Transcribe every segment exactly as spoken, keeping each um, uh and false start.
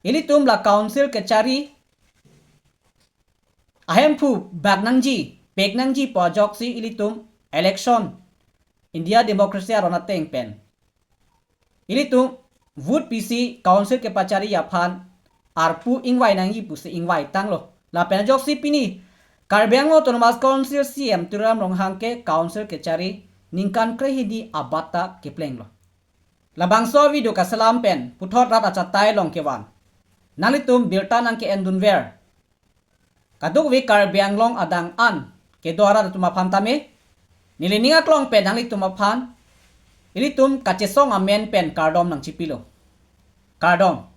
ilitum la council kachari ahemphu bak nangji, pek nangji pu ajoksi ilitum election, India democracy aron ateng pen ilitum vote pisi council kepachari aphan arpu ingvai nangji pusi ingvai tanglo. Lapen ajoksi pini Karbi Anglong Autonomous Council C E M Tuliram Ronghang ke council kachari ningkan krehini abat ta keplenglo. Labangso video kaselam pen puthot rat achatai along kevan nanglitum birta nangke-endunver. Kadokave Karbi Anglong adang an kedo arat atum aphan tame neli ning aklong pen nanglitum aphan ilitum kachesong amen pen kardom nangchipilo. Kardom.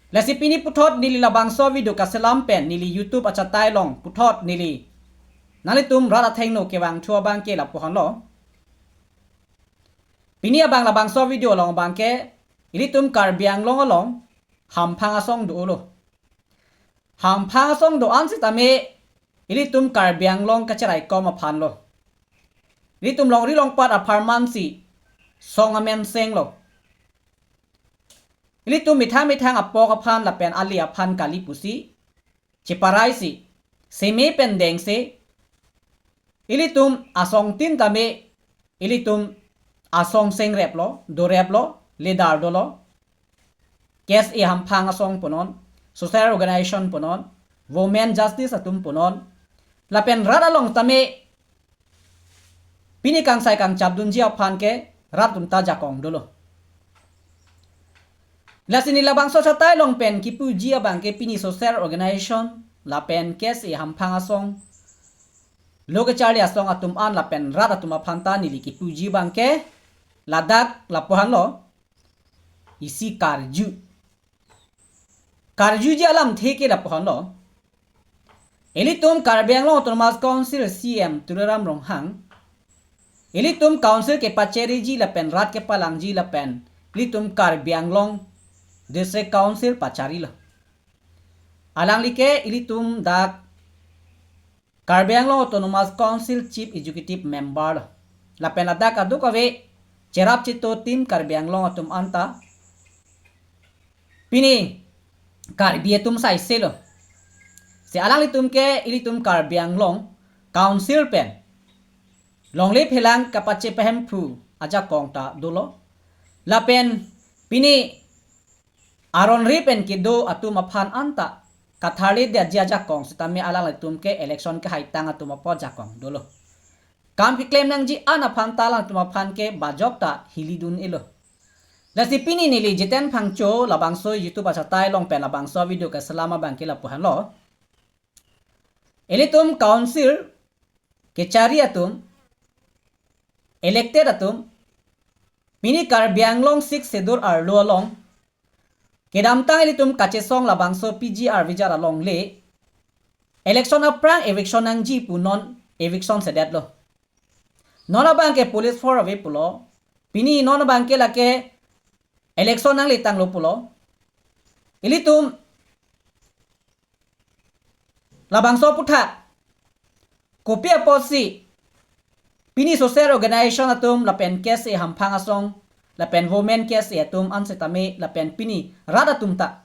Lasi pini puthot neli labangso video kaselam pen neli YouTube achatai along puthot neli nanglitum rat athengno kevangthu abangke lapu-anlo. Pini abang labangso video along abangke ilitum Karbi Anglong along hamphang asong dolo. Hamphang asong do-an sitame ilitum Karbi Anglong kachiraikom aphanlo. Ilitum longri longpat apharman si song amen senglo. Ilitum methang methang apok aphan lapen ali aphan kali pusi cheparaisi, seme pen dengse, ilitum asongtin tame ilitum asong sengreplo, doreplo, ledar dolo. K S A hamphang asong punon, social organization punon, women justice atum punon, lapen rat along tame pini kangsai kangchapdunji aphan ke rat atum ta jakong dolo. Lasi neli labangso achatai along pen kipuji abangke pini social organization lapen K S A hamphang asong, lo kacharli asong atum an lapen rat atum aphan ta neli kipuji abangke ladak lapu-anlo, isi karju. Karjuji alamthe ke lapu-anlo. Ilitum Karbi Anglong Autonomous Council C E M Tuliram Ronghang ilitum council kepachariji lapen rat kepalangji lapen ilitum Karbi Anglong District Council pacharilo. Alangli ke ilitum dak Karbi Anglong Autonomous Council Chief Executive Member lo. Lapen ladak kadokave cherap cheto tim Karbi Anglong atum anta pini Karbi atum saise lo. Si alanglitum ke ilitum Karbi Anglong Council pen longle phelang kapache pahemphu ajakong ta dolo. Lapen pini aron ri pen kedo atum aphan anta katharli dia ji ajakong sitame alanglitum ke election kehaitang atum apot jakong dolo. Kam keklem nangji an aphan ta alangtum aphan ke bajok ta hilidun-elo. Lasi pini neli Jiten Phangcho labangso YouTube achatai along pen labangso video kaselam abangke lapu-anlo. Ilitum council kechari atum, elected atum, pini Karbi Anglong Sixth Schedule arlo along kedamtang ilitum kachesong labangso P G R V G R alongle election aphrang eviction nangji pu non eviction sedetlo. Non abangke police force ave pulo. Pini non abangke lake election nangle tanglo pulo. Ilitum labangso aphuthak kopi apotsi pini social organization atum lapen K S A hamphang asong lapen women K S A atum an sitame lapen pini rat atum ta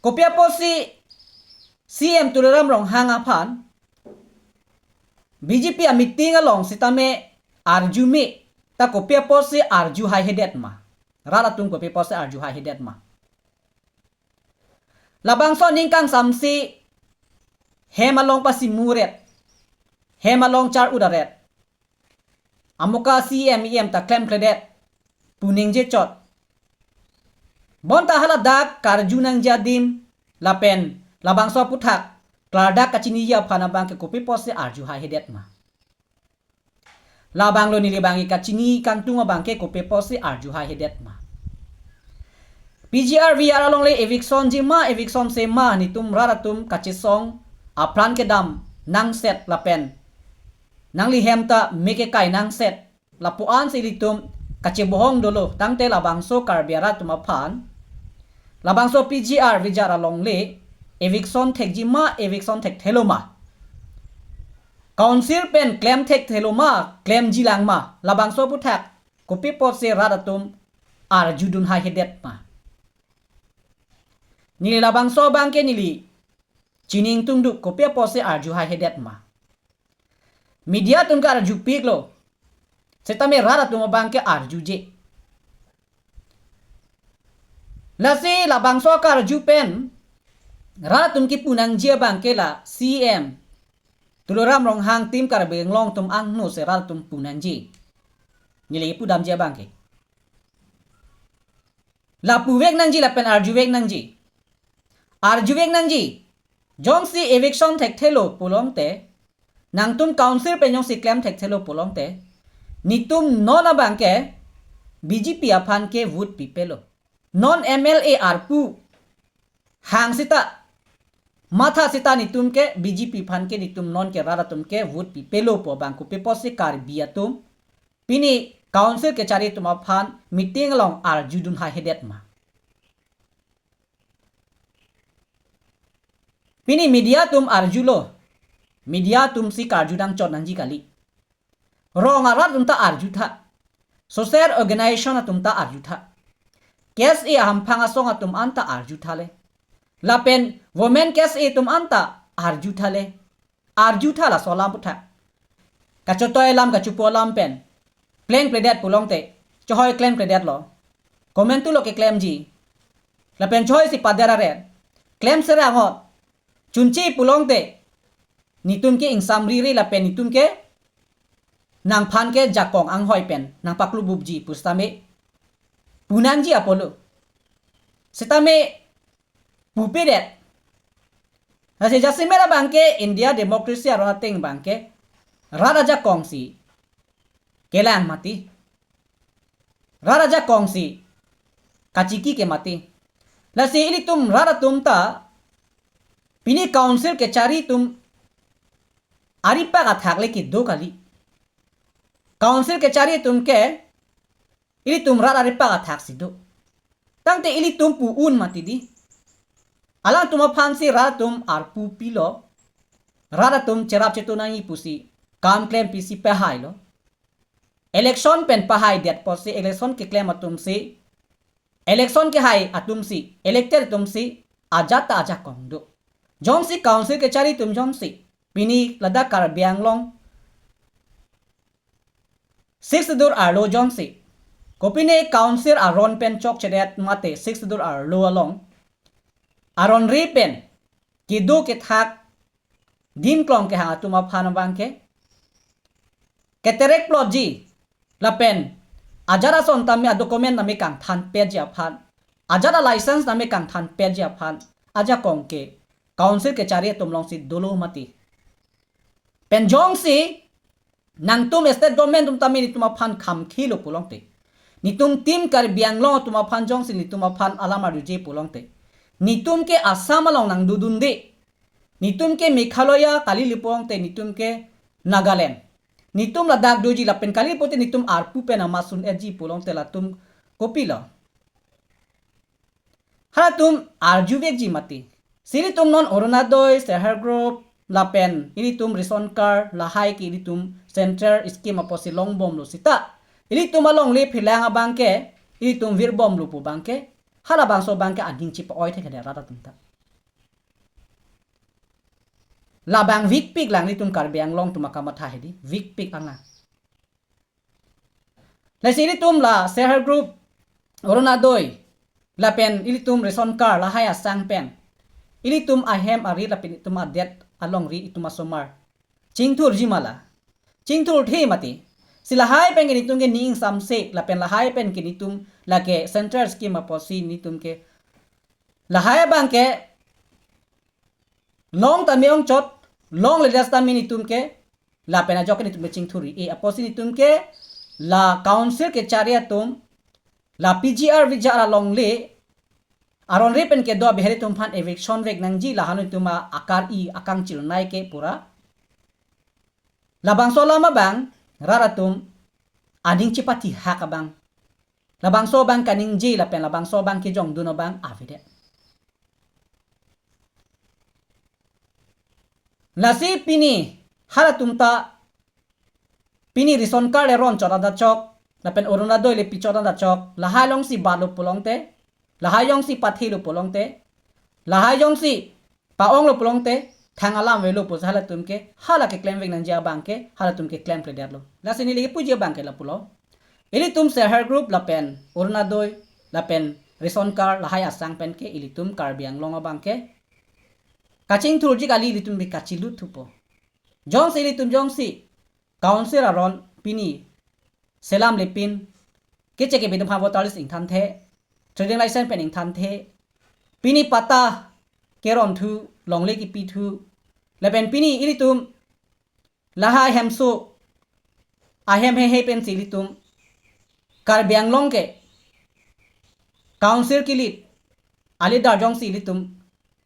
kopi apotsi C E M Tuliram Ronghang aphan B J P a meeting along sitame arju me ta kopi apotsi arju haihedet ma? Rat atum kopi apotsi arju haihedet ma? Labangso aningkang samsi hem along pasimuret, hem along char-ut aret, amuka C E M E M ta klemkledet pu ningje chot. Bonta haladak karju nangji adim lapen labangso aphuthak klardak kachiniji aphan abangke kopi apotsi arju haihedet ma? Labanglo neli abangke kachini kangtung abangke kopi apotsi arju haihedet ma? P G R V G R alongle eviction ji ma, eviction se ma, netum rat atum kachesong apran kedam nangset lapen nangli hem ta me kekai nangset lapu-ansi ilitum kachebohong dolo tangte labangso Karbi arat atum aphan labangso P G R V G R alongle eviction thekji ma, eviction thekthelo ma? Council pen klem thekthelo ma, klemji lang ma? Labangso aphuthak kopi apotsi rat atum arjudun haihedet ma? Neli labangso abangke neli chiningtungduk, kopi apotsi arju haihedet ma. Media atum ke arjupiklo. Setame rat atum abangke arjuje. Lasi labangso akarju pen rat atum kipu nangji abangke la C M Tuliram Ronghang, Team Karbi Anglong atum angno si rat atum pu nangji. Neli pudamji abangke. La puvek nangji lapen arjuvek nangji. Arjuvek nangji. Jongsi eviction thekthelo pulote, nangtum council pen jongsi klem thekthelo pulote, netum non abangke B J P aphan ke vote pipelo. Non M L A arpu hang seta, matha seta netum ke B J P aphan ke netum nonke rat atum ke vote pipelo pu abang, kopi apotsi Karbi atum pini council kechari atum aphan meeting along arjudun haihedet ma. Pini media atum arjulo. Media atumsi karju nangchot nangji kali. Rong arat atum ta arjutha. Social organization atum ta arjutha. K S A ahamphang asong atum anta arjuthale. Lapen women K S A atum anta arjuthale. Arjutha laso alam aputhak. Kachotoi alam, kachopo alam pen klem kledet pulote, chohoi klem kledetlo. Komantulo keklemji? Lapen chohoisi pader aret. Klem sera angot. Chunche pulote, netum ke ingsamriri lapen netum ke nangphan ke jakong anghoi pen nangpaklububji pu setame pu nangji apotlo. Setame pupedet. Lasi jasemet abangke India democracy aron ateng abangke rat ajakongsi kelang mati. Rat ajakongsi kachiki ke mati. Lasi ilitum rat atum ta pini council kechari atum aripak athak le kedo kali. Council kechari atum ke ilitum rat aripak athaksi do. Tangte ilitum pu un mati di. Alangtum aphansi rat atum arpu pilo. Rat atum cherap chetu nangji pusi kam klempisi pahailo. Election pen pahaidet apotsi election keklem atumsi, election kehai atumsi, elected atumsi ajat ta ajakong do. Jongsi council kechari atum jongsi pini ladak Karbi Anglong Sixth Schedule arlo jongsi, kopine council aron pen chokchedet mate Sixth Schedule arlo along aronri pen kedo kethak dim klong kehang atum aphan abangke keterek plotji lapen ajat ason tame adocument tame kangthanpetji aphan, ajat alicense tame kangthanpetji aphan ajakong ke council kechari atum alongsi dolo mati. Pen jongsi nangtum state government atum tame netum aphan khamkhilo pulote, netum Team Karbi Anglong atum aphan jongsi netum aphan alam arjuje pulote, netum ke Assam along nangdodunde. Netum ke Meghalaya kali le pulote, netum ke Nagaland. Netum ladak doji lapen kali le pulote netum arpu pen amat sun-etji pulote latum kopilo? Halatum arjuvekji mati. Si ilitum non Orunodoi, Self Help Group, lapen ilitum ration card, lahai ke ilitum central scheme apotsi longbomlo seta, ilitum alongle phelang abangke ilitum virbomlo pu abangke, halabangso abangke aning chepa-oi thekthedet rat atum ta. Labang vikpik lang ilitum Karbi Anglong atum akamatha hedi, vikpik anga. Lasi ilitum la Self Help Group, Orunodoi, lapen ilitum ration card lahai asang pen ilitum ahem arit lapen ilitum adet alongri, ilitum asomar chingthurji ma la? Chingthurthe mati. Si lahai pen ke netum ke ning ingsamse lapen lahai pen ke netum lake central scheme apotsi netum ke lahai abangke long tame ongchot, longledet tame netum ke lapen ajok ke netum ke chingthur-e apotsi netum ke la council kechari atum, la P G R V G R alongle aronri pen kedo a-Bihari atum aphan eviction vek nangji, lahan atum akar-i akangchirnei ke pura. Labangso alam abang rat atum aning chepatihak abang, labangso abang kaningje lapen labangso abang kejongdun abang avedet. Lasi pini halatum ta pini ration card le ronchot anta chok, lapen Orunodoi le pichot anta chok, lahai alongsi batlo pulote, lahai alongsi pathelo pulote, Lahai jongsi pa-ong lo pulote thang alam avelo pusi halatum ke hala keklem vek nangji abang ke halatum ke klemkledetlo. Lasi neli puji abang ke lapulo. Ilitum self help group lapen Orunodoi lapen ration card lahai asang pen ke ilitum Karbi Anglong abang ke kachingthurji kali, ilitum bi kachilut thupo. Jongsi ilitum jongsi council aron pini selam lepin, keche kebe atum aphan voter list ingthanthe, trading license pen ingthanthe, pini patta keron thu, longle kipi thu, lapen pini ilitum lahai hemso ahem heihei pensi ilitum Karbi Anglong ke council kilit a-leader jongsi ilitum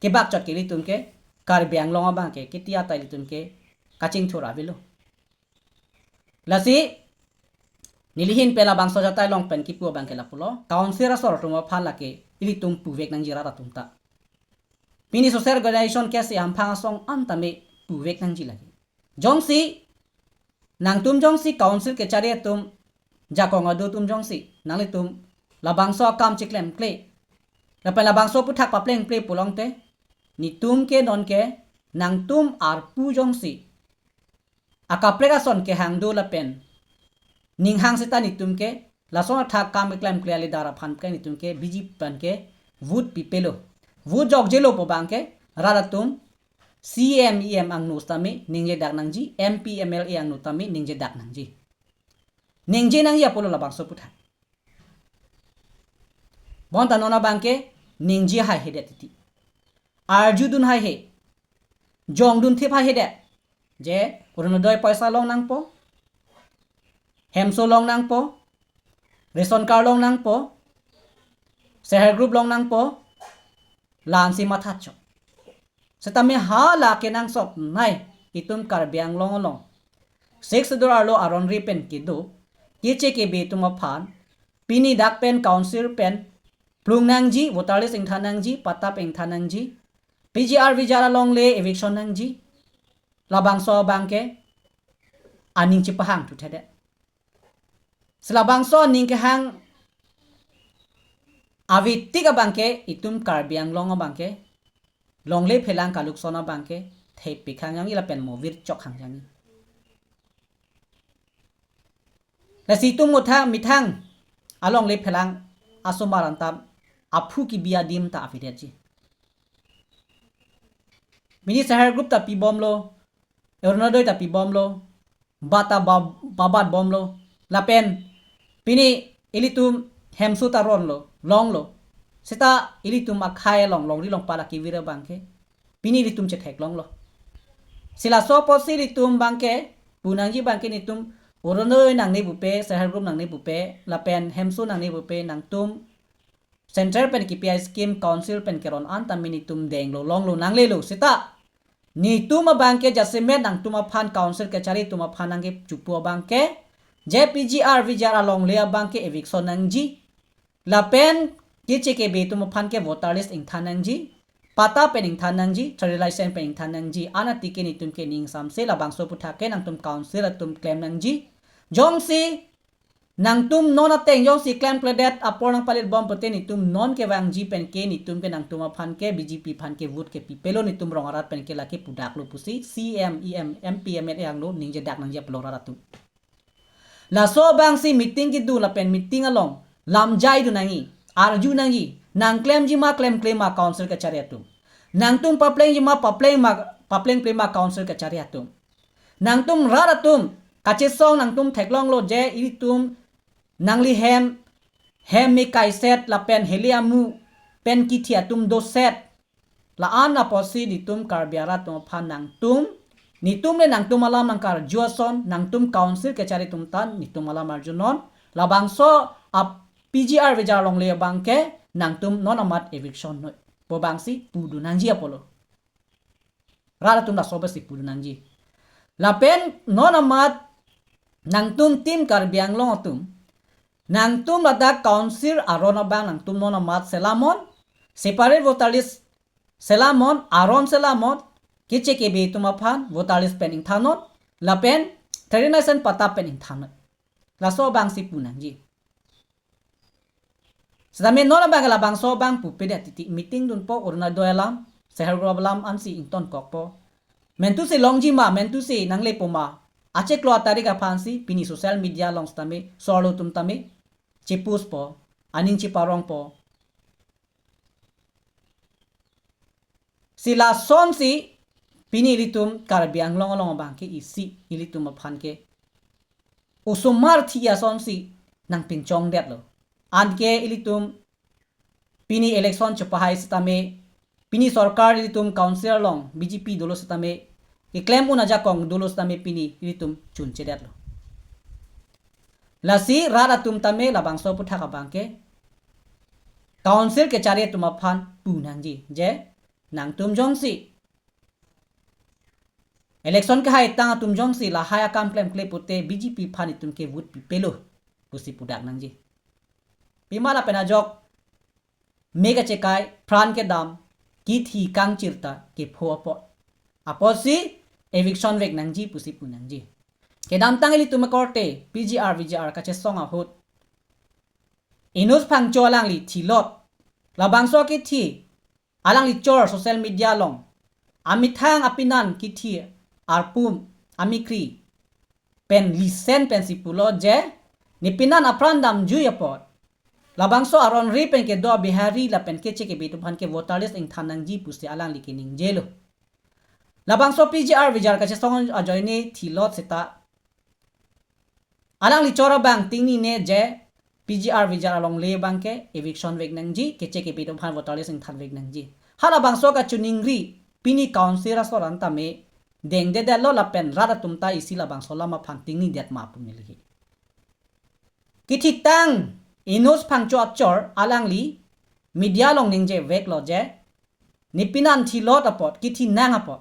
kebakchot ke ilitum ke Karbi Anglong abang ke ketia ta ilitum ke kachingthur avelo. Lasi neli ahin pen labangso ajatai along pen kipu abang ke lapulo. Council asor atum aphan lake ilitum puvek nangji rat atum ta. Pini social organization ke si hamphang asong an tame puvek nangji lake. Jongsi nangtum jongsi council kechari atum, jakong adu atum jongsi nanglitum labangso akam chiklemkle lapen labangso aphuthak paplengple pulote, netum ke non ke nangtum arpu jongsi akaprek ason kehang do lapen ning hang seta netum ke lason athak akam keklemkle a-leader aphan ke netum ke B J P aphan ke vote pipelo. Vote jokjelo pu abang ke rat atum C E M, E M angno tame ningjedak nangji, M P, M L A angno tame ningjedak nangji. Ningje nangji apotlo labangso aphuthak. Bonta non abang ke ningje haihedet titi. Arjudun haihe. Jongdun thip haihedet. Je Orunodoi poisa long nangpo, hemso long nangpo, ration card long nangpo, self help group long nangpo, la-ansi matha chok. Setame hala kenangsot nai itum Karbi Anglong along Sixth Schedule arlo aron ri pen kedo, keche kebe atum aphan pini dak pen council pen plung nangji, voter list ingthan nangji, patta pen ingthan nangji, P G R V G R alongle eviction nangji, labangso abang ke aning chepahang thuthedet. Si labangso aning kehang ave tik abang ke itum Karbi Anglong abang ke longle phelang kalukson abang ke thepi khang jangji lapen movir chok khang jangji. Lasi itum mutha methang alongle phelang asomar anta aphu kebi adim ta avedetji. Mini self help group ta pibomlo, Orunodoi ta pibomlo, bata ba-, babat bomlo, lapen pini ilitum hemso ta ronlo, longlo. Seta ilitum akhei along longri longpat akivir abang ke pini ilitum chetheklonglo. Si laso apotsi ilitum abang ke pu nangji abang ke netum Orunodoi nangne pupe, self help group nangne pupe, lapen hemso nangne pupe, nangtum central pen kipi a-scheme council pen keron an tame netum denglo, longlo, nanglelo. Seta netum abang ke jasemet nangtum aphan council kechari atum aphan nangkechopo abang ke je P G R V G R alongle abang ke eviction nangji, lapen keche kebe atum aphan ke voter list ingthan nangji, patta pen ingthan nangji, trade license pen ingthan nangji. Anat tike netum ke ning samse labangso aphuthak ke nangtum council atum klem nangji. Jongsi nangtum non ateng jongsi klemkledet apor nangpalit bom pute netum non kevangji pen ke netum ke nangtum aphan ke B J P aphan ke vote ke pipelo, netum rong arat pen ke lake pudaklo pusi C M, E M, M P, M L A angno ningjedak nangji apot lo rat atum. Laso abangsi meeting kedo lapen meeting along lamjai do nangji, arju nangji, nangklemji ma klemkle ma council kechari atum. Nangtum paplengji ma papleng ma, paplengple ma council kechari atum. Nangtum rat atum kachesong nangtum theklonglo je ilitum nangli hem, hem me kaiset lapen heli amu pen kithi atum doset. La-an apotsi netum Karbi arat atum aphan nangtum, netum le nangtum alam nangkarju ason, nangtum council kechari atum tan netum alam arjunon. Labangso a P G R V G R alongle abang ke nangtum non amat eviction noi pu abangsi pudu nangji apotlo. Rat atum laso abangsi pudu nangji. Lapen non amat nangtum team Karbi Anglong atum, nangtum ladak council aron abang nangtum non amat selamnon, separate voter list selamnon, aron selamnon, keche kebe atum aphan voter list pen ingthannon, lapen trading license patta pen ingthannon. Laso abangsi pu nangji. Setame non abang labangso abang pupedet titi, meeting dunpo, Orunodoi alam, Self Help Group alam ansi ingtonkokpo. Mentu si longji ma, mentu si nanglepo ma, achiklo atarik aphansi pini social media along setame, so-arlo atum tame chipuspo, aning chiparongpo. Si lasonsi pini ilitum Karbi Anglong along abangke isi ilitum aphan ke osomar thi asonsi nangpinchongdetlo. Anke ilitum pini election chepahai setame, pini sorkar ilitum council along B J P dolo setame, keklem un ajakong dolo setame pini ilitum chunchedetlo. Lasi rat atum tame labangso aputhak abangke council kechari atum aphan pu nangji, je nangtum jongsi election kehai tang atum jongsi lahai akam klemkle pute B J P aphan itum ke vote pipelo pusi pudak nangji. Pima lapen ajok me kachekai, pran kedam, kithi kangchirta kepho apot, apotsi eviction vek nangji pusi pu nangji. Kedamtang ilitum akorte P G R V G R kachesong ahut Enoj Phangcho alangli thilot, labangso kithi alangli chor social media along, amethang apinan kithi arpum amikri pen lisen pensi pulo je, nepinan apran damjui apot, labangso aron ri pen kedo Bihari lapen Keche Kebe atum aphan ke voter list ingthan nangji pusi alangli keningjelo. Labangso P G R V G R kachesong ajoine thilot seta alangli chor abang tingnine je P G R V G R alongle abangke eviction vek nangji, Keche Kebe atum aphan voter list ingthan vek nangji. Halabangso kachiningri pini council asor an tame dengdedetlo lapen rat atum ta isi labangso alam aphan tingnidet ma pu nelihi. Kithitang Enoj Phangcho achor alangli media along ningje veklo je, nepinan thilot apot, kithi nang apot,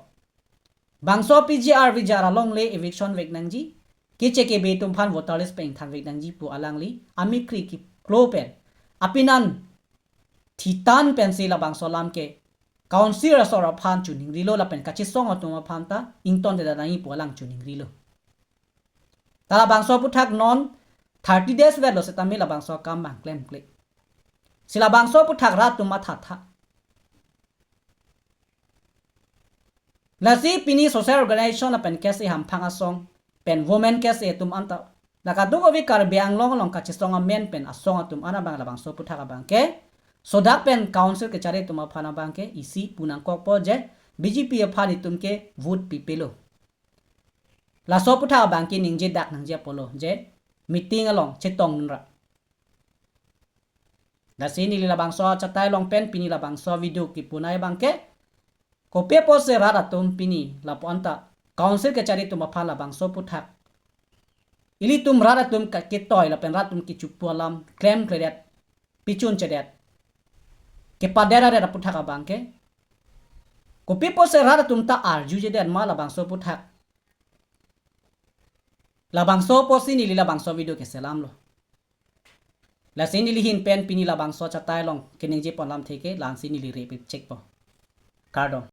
bangso P G R V G R alongle eviction vek nangji, Keche Kebe atum aphan voter list pen ingthan vek nangji pu alangli amikri kiklo pen, apinan thitan pensi labangso alam ke council asor aphan chiningrilo lapen kachesong atum aphan ta ingtondedet nangji pu alang chiningrilo. Ta labangso aputhak non thirty days vetlo setame labangso akam abang klemkle. Si labangso aputhak rat atum mathatha. Lasi pini social organization lapen K S A hamphang asong pen women K S A atum anta, la kadokave Karbi Anglong along kachesong amen pen asong atum an abang labangso aputhak abangke sodak pen council kechari atum aphan abangke isi pu nangkokpo je B J P aphan itum ke vote pipelo. Laso aputhak abangke ningjedak nangji apotlo je meeting along chetong nra. Lasi neli labangso achatai along pen pini labangso video kipunai abangke, kopi apotsi rat atum pini lapu anta council kechari atum aphan labangso aputhak ilitum rat atum ka ketoi lapen rat atum kechipu alam klemkledet, pichunchedet, kepaderadet aputhak abangke, kopi apotsi rat atum ta arjujedet ma labangso aputhak. Labangso apotsi neli labangso video keselamlo. Lasi neli ahin pen pini labangso achatai along keningjepon alamthe ke la-ansi neli repchekpo. Kardom.